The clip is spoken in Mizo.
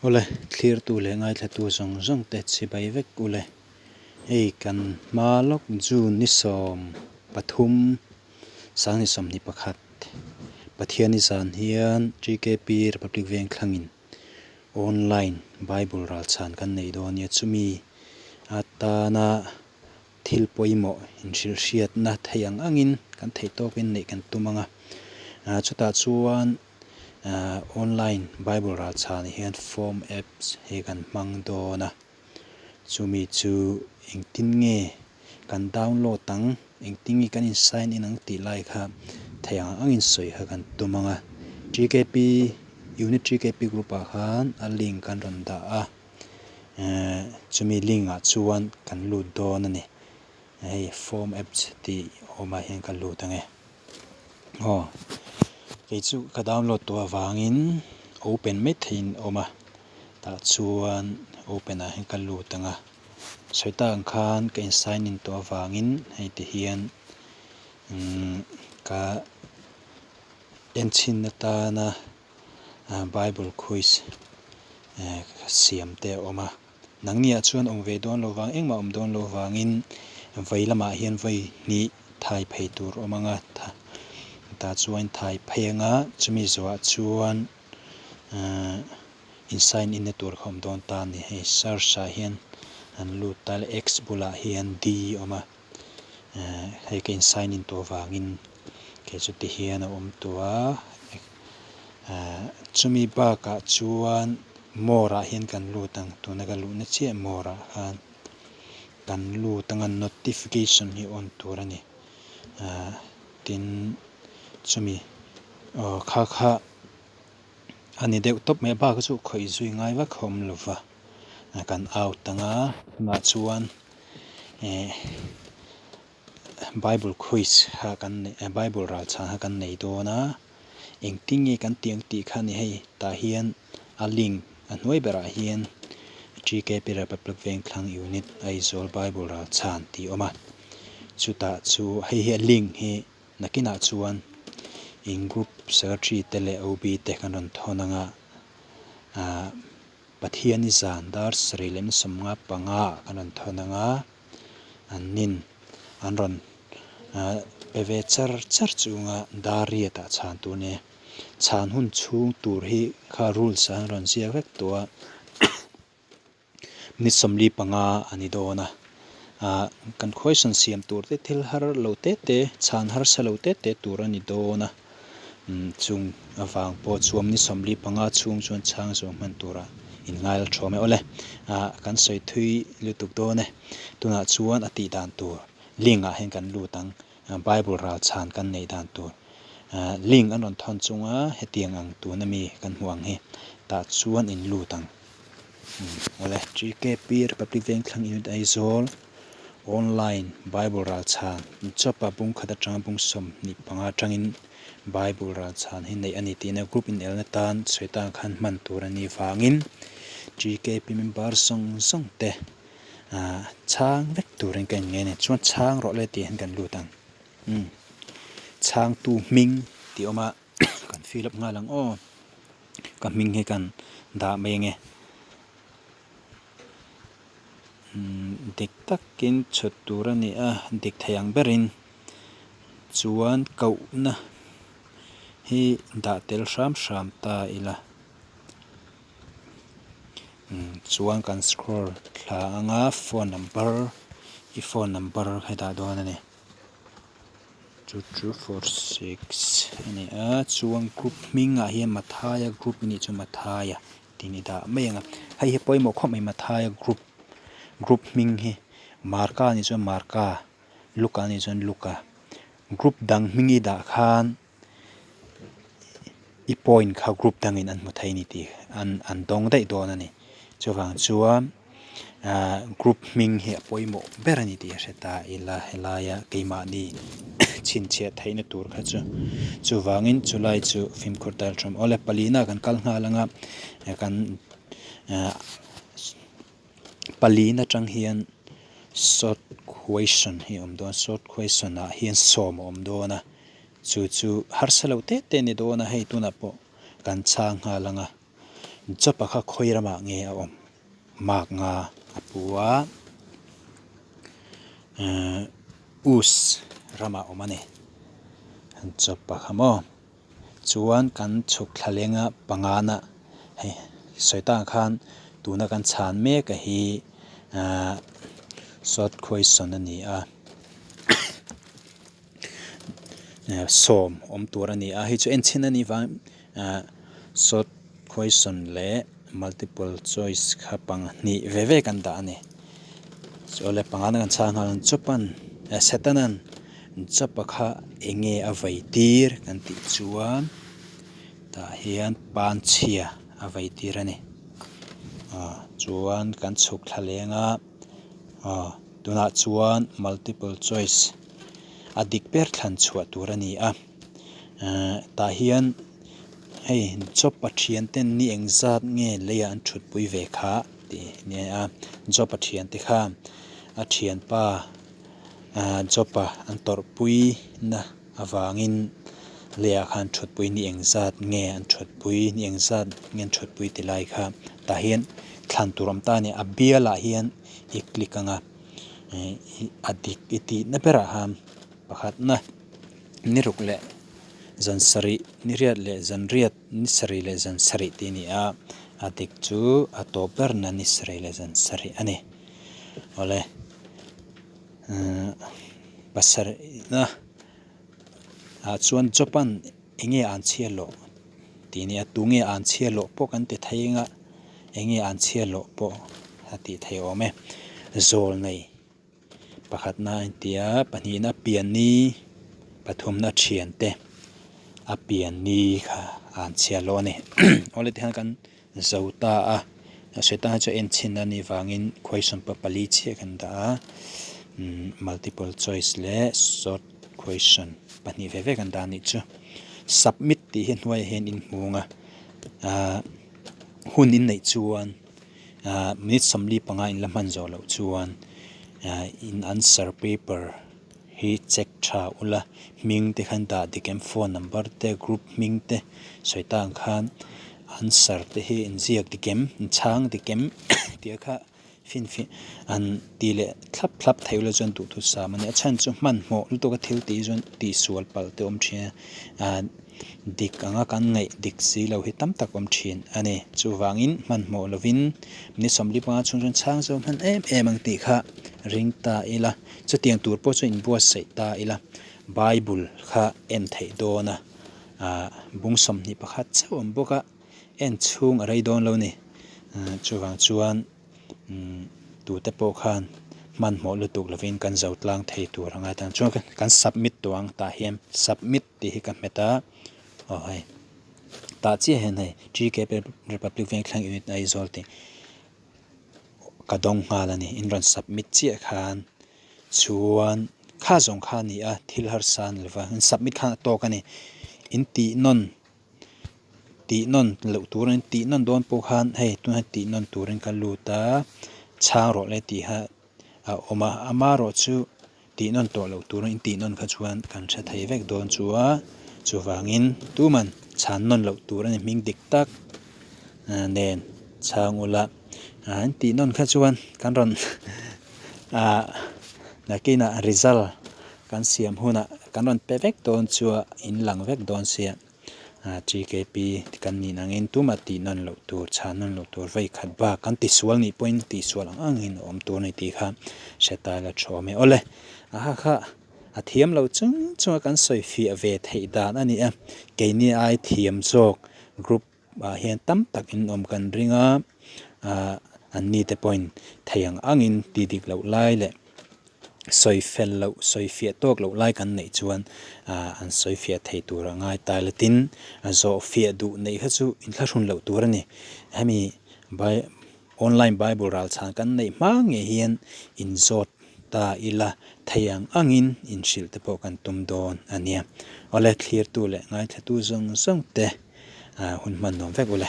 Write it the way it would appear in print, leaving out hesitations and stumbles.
Awle, thlirtu leh ngaithlatu zawng zawng te chibai vek ule. Hei kan hma lawk June ni 13, 2021 Pathiani zan hian TKP Republic Vengthlangin online Bible ralchhan kan nei dawn nia chumi atana thil pawimawh inhrilhhriatna theih ang angin kan theih tawkin neih kan tum ang a. Chutah chuan Online Bible ralchhanah hian form apps hi kan hmang dawn a, chumi chu engtin nge kan download ang, engtin nge kan in sign in ang tih lai kha theih ang angin sawi kha kan tum ang a. TKP Unit TKP group ah khan a link kan rawn dah a, chumi link ah chuan kan lut dawn a ni. Hei form apps tih awmah hian ka lut ang e. Aw kei chu ka download tawh avangin open mai theihin a awm a tah chuan open ah hian ka lut ang a sawi tak ang khan ka in sign in tawh avangin hei ti hian umm ka enchhin atana bible quiz siam te a awm a. Nangniah chuan awm ve dawn lo vang, engmah awm dawn lo vangin vei lamah hian vawi hnih thai phei tur awm ang a, tah chuan thai phei ang a, chumi zawhah chuan in sign in na tur kha awm dawn ta a ni. Hei search ah hian an lut ta le x bulah hian d a awm a, hei ka in sign in tawh vangin kei chu ti hian a awm tawh a, chumi bakah chuan. More ah hian kan lut ang, tuna ka luhna chiah more ah khan kan lut ang a, notification hi on tur a ni ah tin chumi aw kha kha a ni deuh tawp mai a bak chu khawih zui ngai vak a awm lo va kan out ang a tunah chuan eh Bible quiz kha kan nei Bible ral chhan kha kan nei dawn a. Engtin nge kan tih ang tih kha a ni hei tah hian a link a hnuai berah hian TKP Republic Vengthlang Unit Aizawl Bible ral chhan tih a awm a chutah chu hei hi a link hi nakinah chuan in group secretary te leh OB te kan rawn thawn ang a ah Pathiani zan dar sarih leh 55 ah kan rawn thawn ang a. An nin an rawn pe ve char char chunga dar riat ah chhan tur nia. Chhan hun chhung tur hi kha rules ah an rawn ziak vek tawh a, ni 45 a ni dawn a. Ah kan question siam tur te thil har lo te te chhan harsa lo te te tur a ni dawn a. Chung avang pawh chuan ni 45 chhung chuan chhang zawh hman tura inngail thawm e. Awle, kan sawi thui lutuk dawn e. Tunah chuan a tih dan tur link ah hian kan lut ang. Bible ral chhan kan neih dan tur link an rawn thawn chunga hetiang ang tuna mi kan hmuh ang hi tah chuan in lut ang. Awle, TKP Republic Vengthlang Unit Aizawl. Online Bible ralchhan chawpa bung khat atanga bung 25 atangin Bible ralchhan hi neih a ni tihna group inelna tan sawi tan khan hman tur a nih vangin TKP member zawng zawng te chhang vek turin ka inngai a ni. Chuan chhang rawh le tih hian kan lut ang. Umm chhangtu hming tih awm a kan fill up nghal ang aw. Ka hming hi kan dah mai ange. Dik takin chhut tur a ni a, dik thei ang berin chuan kohna hi dah tel hram hram ta ila. Chuan kan scroll thla anga phone number i phone number hi dah dawn a ni. 2 2 4 6 a ni a chuan group hmingah hian Mathaya group a nih chu Mathaya. Tih ni dah mai ang a, hei hi pawimawh khawp mai Mathaia group group hming hi Marka anih chuan Marka Luka anih chuan Luka group dang hming i dah khan i point kha group dangin an hmu thei a ni tih an an dawng daih dawn a ni chuvang chuan ahh group hming hi a pawimawh ber a ni tih a hre ta ila helaia keimahni chhinchhiah theihna tur kha chu chuvangin chulai chu fimkhur tal ṭhawm awle palina kan kal nghal anga kan ahh palina atang hian short question hi a awm dawn short question ah hian sawm a awm dawn a chu chu harsa lo te te a ni dawn a hei tunah pawh kan chhang nghal anga. Job-a kha khawi ramah nge a awm? Mark nga a pu a, Us ramah a awm a ni. Job-a kha maw? Chuan kan chhuk thla lenga pangana hei sawi tak ang khan tuna kan chhan mek a hi ahh short question a ni a sawm awm tur a ni a hei chu en chhin a nih vang ahh short question leh multiple choice kha pahnih ve ve kan dah a ni chuan le pangana kan chhang nghal ang chupan setana'n Chapa kha eng nge a vei tir kan tih chuan tah hian pan chhia a vei tir a ni ah chuan kan chhuk thla leng a ah tunah chuan multiple choice a dik ber thlan chhuah tur a ni a eh tah hian hei Chawpa thian ten ni engzat nge leiah an thutpui ve kha tih a ni a Chawpa thian te khan a thianpa. Job-a an tawrhpui na avangin leiah khan thutpui ni engzat nge an thutpui ni engzat nge an thutpui ti lai kha tah hian thlan tur awm ta a ni. A bialah hian i click ang a a dik i tihna berah khan pakhatna ni ruk leh zan sarih ni riat leh zan riat ni sarih leh zan sarih tih a ni a a dik chu a tawp berna ni sarih leh zan sarih a ni. Awle pasarihna ah chuan Japan eng nge an chhiat loh tih nia tunge an chhiat loh pawh kan ti thei anga eng nge an chhiat loh pawh a tih theih awm e zawl nei pakhatna a intia pahnihna pianni pathumna thiante a pianni kha an chhiat loh a ni awle tikhan kan. Zo ta a, a sawi tan chu en chhin a nih vangin question pa pali chiah kan dah a, multiple choice leh short question pahnih ve ve kan dah a nih chu. Submit tih hi hnuaiah hian in hmung a, ah hun in neih chuan ah minute 45 in la hman zawh loh chuan ah in answer paper hi check tha ula hming te khan dah dik em phone number te group hming te sawi tan khan answer te hi inziak dik em inchhang dik em tih kha finfiah an ti leh thlap thlap thei ula chuan duhthusam a ni a chhan chu hmanhmawh lutuk a thil tih chuan tihsual palh te awm thin a ah dik anga kan ngaih dik si lo hi tam tak awm thin a ni chuvangin hmanhmawh lovin ni 45 chhung chuan chhang zo hman em em ang tih kha ring ta ila. Chutiang tur pawh chu inbuatsaih ta ila, Bible kha en theih dawn a, ah bung 21 chauh awm bawk a, en chhung a rei dawn lo ni. Chuvang chuan umm tute pawh khan hmanhmawh lutuk lovin kan zo tlang thei tur anga tan chuan kan submit tawh ang tah hian submit tih hi ka hmet a, aw hei tah chiah hian hei GK Republic Vengthlang Unit Aizawl tih. Ka dawng nghal a ni. In rawn submit chiah khan chuan kha zawng kha a ni a, thil harsa a ni lova, in submit khan a tawk a ni. In tih nawn tih nawn loh turin tih nawn dawn pawh khan hei tunah tih nawn turin ka lut a, chhang rawh le tih kha a awm a, amaherawh chu Tih nawn tawh loh turin in tih nawn kha chuan kan hre thei vek dawn chu a, chuvangin tuman chhan nawn loh tur a ni hming dik tak nen chhang ula an tih nawn kha chuan kan rawn ah nakinah result kan siam hunah kan rawn pe vek dawn chu a in lang vek dawn sia. TKP kan nih nangin tumah tih nawn loh tur, chhan nawn loh tur vei khat bak kan tisual nih pawhin tihsual ang angin a awm tur a ni tih kha hre ta ila tha awm e. Awle, a ha kha a thiam lo chung chunga kan sawi fiah ve theih dan a ni a, keini ai thiam zawk group ah hian tam tak in awm kan ring a, an ni te pawhin thei ang angin ti dik loh lai leh Sawi fel loh, sawi fiah tawk loh lai kan neih chuan an sawi fiah thei tur a ngai ta la tin, zawh fiah duh neih kha chu inthlahrun loh tur a ni. Hemi online Bible ralchhan kan neih hma ngei hian inzawt ta ila thei ang angin inhrilh te pawh kan tum dawn a nia. Awle thlirtu leh ngaithlatu zawng zawng te hun hman nuam vek ule.